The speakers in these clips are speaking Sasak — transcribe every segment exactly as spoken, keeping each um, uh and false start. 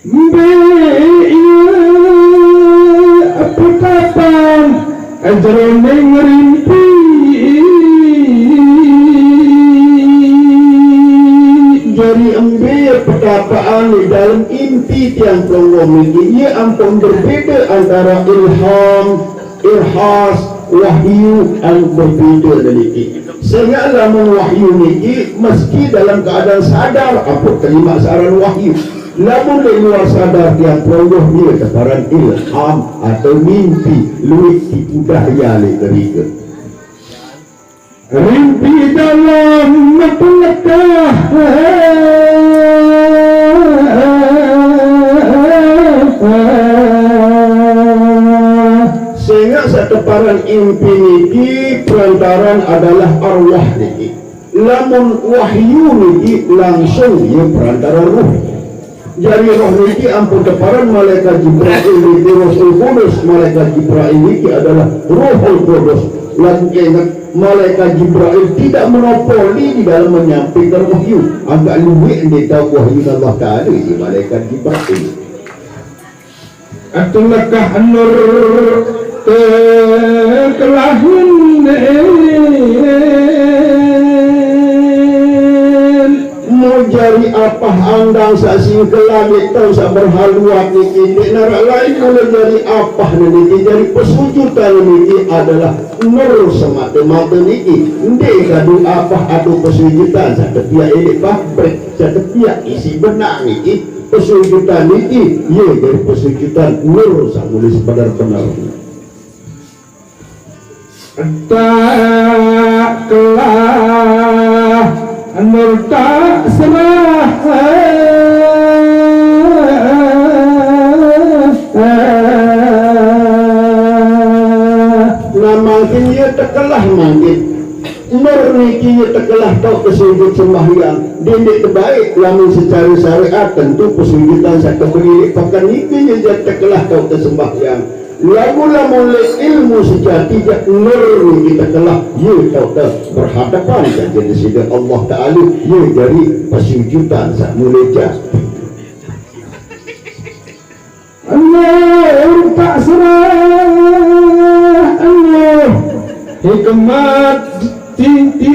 Mbe iya petapaan jroning rimpi. Jari mbe petapaan ing dalem impi tiang pelungguh niki, iya ampun berbeda antara ilham, irhas, wahyu, anu berbeda niki. Sehingga lamun wahyu niki mesti dalam keadaan sadar, ampun terima searan wahyu. Lamun di luar sadar tiang pelungguh, iya teparan ilham atau mimpi, luwih tipu daya le derika. Rimpi dalam metu lekah. Sehingga sateparan impi niki perantaran adalah arwah niki. Lamun wahyu niki langsung ya perantara roh. Jari roh niki ampun teparan malaikat Jibril niki Rohul Kudus. Malaikat Jibril niki adalah Rohul Kudus. Lagu ingat, malaikat Jibril tidak monopoli di dalam menyampaikan wahyu. Agak luwih dia tahu wahyu Allah Taala si malaikat Jibril. Atu lekah nur tekelahin. Mujari apah andang sasingkelan itu sa berhaluat niki, ndik narak lain mula jari apah niki, jari pesujutan niki adalah nur semata-mata niki. Ndik kadu apah atau pesujutan sa tepiak elik pabrik, sa tepiak isi benang niki. Pesujutan niki, iya jari pesujutan nur sa mula sebenar-benar. Tak kelah, nur tak serah. Nah, mangkin iya tekelah mangkin. Nur niki iya tekelah tauka sujud sembahyang. Ndik tebaik lamun secara syariat tentu pesujutan saka berilik pekan niki iya jat tekelah tauka sembahyang. Lamun, lamun le ilmu sejati jat nur niki tekelah, iya tauka berhadapan kance Sida Allah Taala, iya jari pesujutan sak mula jati. Nur tak serah, nur hikmat titi.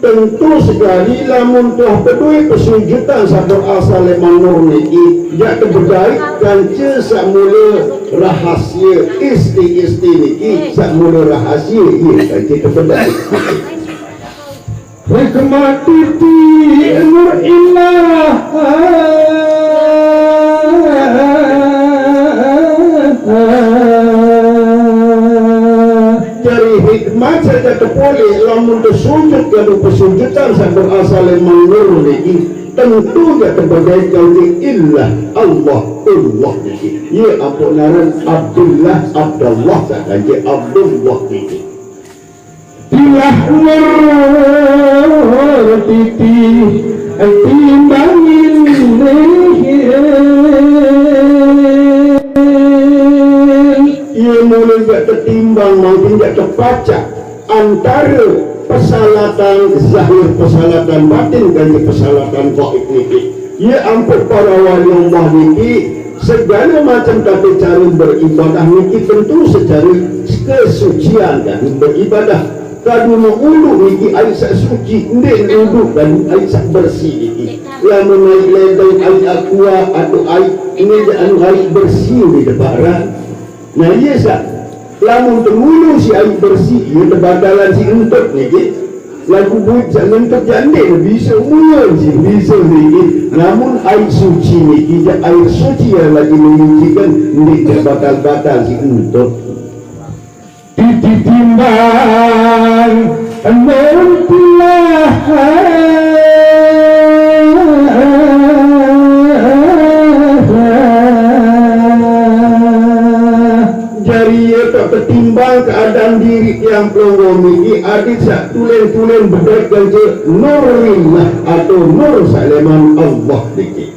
Tentu sekali lamun tuah bedoe pesujutan sampun asal leman nur niki, jak tebedai kance sak mula rahasia isti-isti niki, sak mula rahasia iya kance tebedai. Hikmat titi nur ilah. Jari hikmat saja tepoleh lamun tesujud kadu pesujutan sampun asale manglur niki, tentu ja tebedai kangge ilah Allah, Allah niki. Ye ampun aran Abdullah, Abdallah sakanje Abdullah niki. Tilah nur titi timbangin. Ye mula jak tetimbang mangkin jak tepacak antara pesalatan zahir, pesalatan batin, dan pesalatan gaib niki. Ye ampun para wali Allah niki, segala macam tata cara beribadah niki tentu secara kesucian kadu beribadah. Kadu ne udu niki ai sak suci, ndik ne udu kadu ai sak bersih niki. Lamun ai ledeng, ai aqua, atau ai ini je anu ai bersih di deparan. Nah, iya sak. Lamun tengulu si ai bersih, iya tebatalan si entut niki. Lagu buit sak ngentut jande ne bisa umulun si bisa niki. Namun ai suci niki, ja air suci yang lagi menyucikan, ndik ja batal-batal si entut. Titi timbang nun tilah. Jari ye tak tetimbang keadaan diri tiang pelungguh niki, adik sak tulen-tulen bedek ganja nurillah atau nur saleman Allah niki.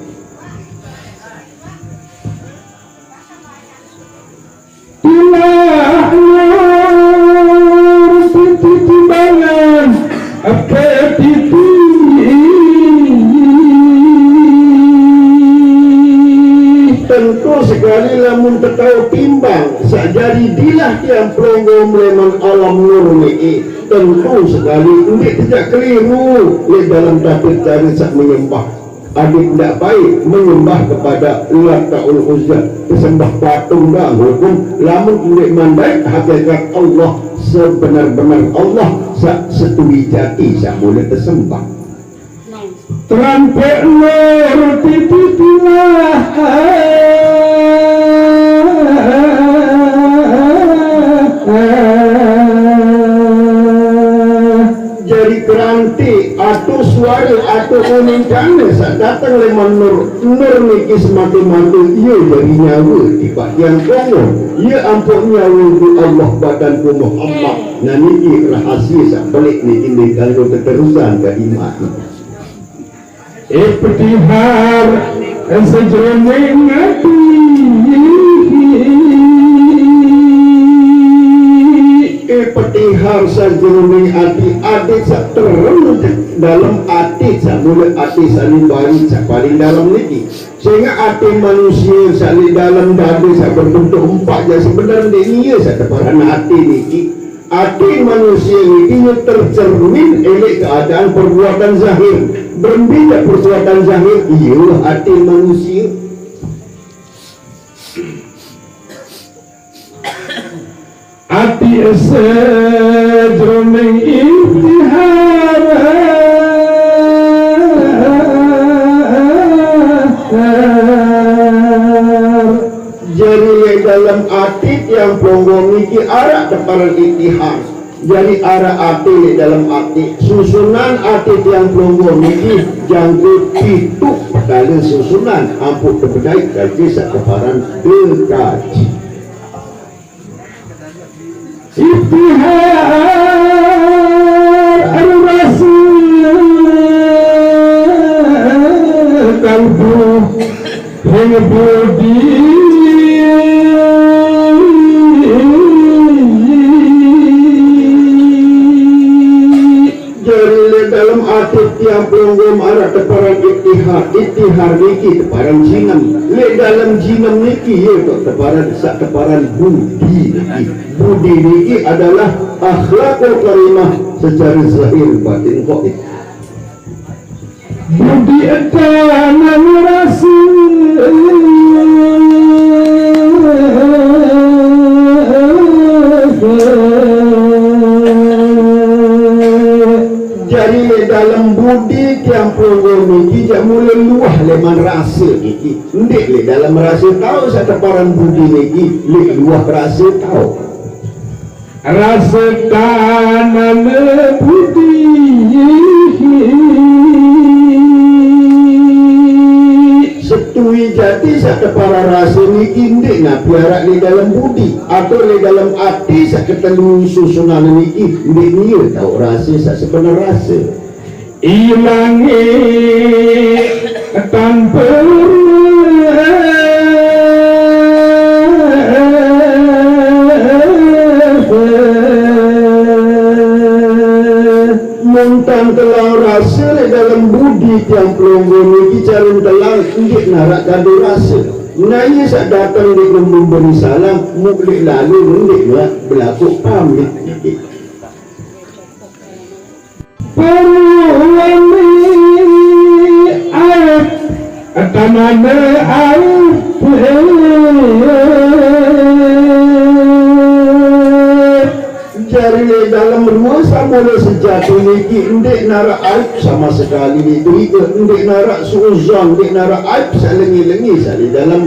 Tilah nur titi timbangan, ake titi Sekali lamun tetau timbang, saq jari dilah tiang pelungguh leman alam nur niki, tentu sekali ndeq tejaq keliru leq dalem tata care saq menyembah. Adeq ndaq baik menyembah kepada Lataul Uzza, pesembah patung dah hukum, lamun ndeq mandait hakikat Allah, sebenar-benar Allah saq setui jati saq mule tesembah. Trampeq nur titi tilah. Jari kerantik, atur suare, atur uninkane saq dateng leman nur. Nur niki semate-mate ie jari nyawe tipaq tiang pelungguh. Ie ampoq nyawe ku Allah badan ku Muhammad. Nah niki rahasie saq beleq niki ndeq kanggo teterusan kadi mati. Iftihar sejeroning ati. Iftihar sejeroning ati, ati saq terem dalem ati, saq mule ati saq nimbali saq paling dalem niki. Sehingge ati manusie saq leq dalem dade saq berbentuk empak jaq sebenar ndeq nie saq teparan ati niki. Ati manusie niki tercermin leq keadaan perbuatan zahir. Berembe jaq perbuatan zahir? Ie ati manusie. Ati sejeroning iftihar. Jari leq dalem ati tiang pelungguh niki araq teparan iftihar. Jari araq ati leq dalem ati. Susunan ati tiang pelungguh niki jangke pituq kale susunan, ampoq tebedait kance saq teparan dekaji. Iftihar rase kalbu ring budi. Jari leq dalem ati tiang pelungguh araq teparan iftihar. Iftihar niki teparan jinem. Leq dalem jinem niki ie teparan saq teparan budi niki. Budi niki adalah akhlakul karimah secare zahir batin gaib. Budi edanan rase. Jari leq dalem budi tiang pelungguh niki jaq mule luah leman rase niki. Ndeq leq dalem rase taoq saq teparan budi niki, leq luah rase taoq. Rase tanane budi. Setui jati saq teparan rase niki ndeq napi araq leq dalem budi, atau leq dalem ati saq ketelu susunane niki ndeq nie taoq rase saq sebener rase. Ilange tanpa Mun tan telang rase leq dalem budi tiang pelungguh niki, caren telang ndeq naraq kadu rase. Nah, ie saq dateng ndeq memberi salam, muq leq lalo ndeq naraq belaku pamit niki. Peruane aib, tanane aib. Jari leq dalem rue saq mule sejati niki ndeq naraq aib sama sekali leq derike, ndeq naraq suuzon, ndeq naraq aib saq lenge-lenge saq leq dalem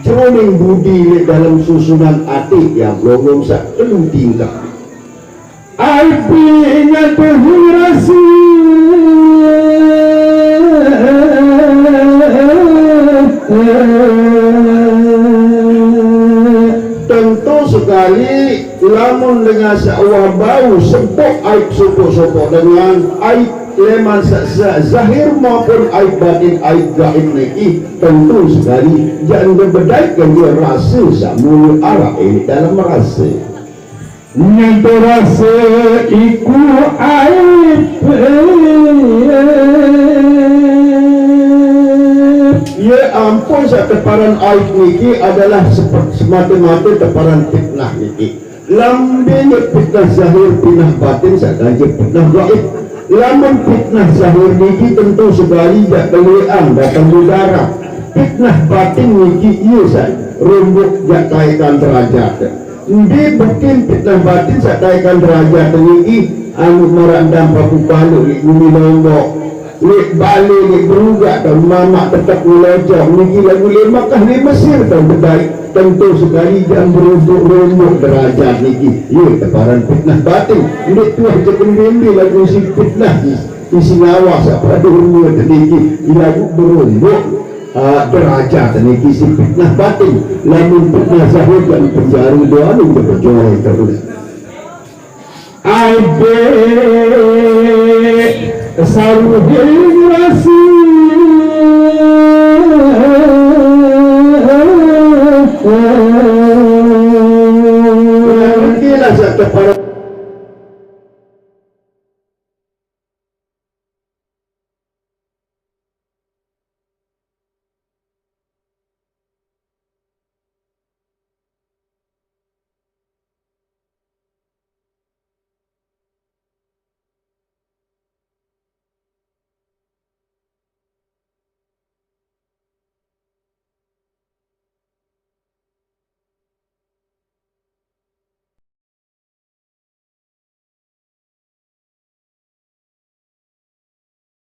jeroning budi leq dalem susunan ati tiang pelungguh saq telu tingkah. Aib nyatuhang rase. Tentu sekali, lamun dengan saq uwah bau sebut aib sopoq-sopoq dengan, aib leman saq, saq zahir maupun aib batin, aib gaib niki, tentu sekali, jaq ndeq bedait kance rase saq mule araq leq dalem rase. Nyanto rase iku aib. Ye ampun Saq teparan aib niki adalah sepe-, semate-mate teparan fitnah niki. Lambe niki fitnah zahir, fitnah batin, saq kance fitnah gaib. Lamun fitnah zahir niki tentu sekali jaq kelueqan dateng udare. Fitnah batin niki ie saq rombok jaq taekan derajat. Mbe buktin fitnah batin saq taekan derajat niki? Anu maraq ndang papuq balok leq gumi Lombok. Leq bale, leq berugaq, dait mamaq tetep ngelojong. Niki laguq leq Mekah, leq Mesir, dait bedait. Tentu sekali jaq berombok-rombok derajat niki. Ie teparan fitnah batin. Ndeq tuah jaq kembe-mbe laguq siq fitnah is-, isiq ngawah saq pade umur niki. Laguq berombok, ah, derajat niki siq fitnah batin. Lamun fitnah zahir jaq penjare doang, jaq bejoe terus. Aibe saruhe rase. Niki lah saq tepara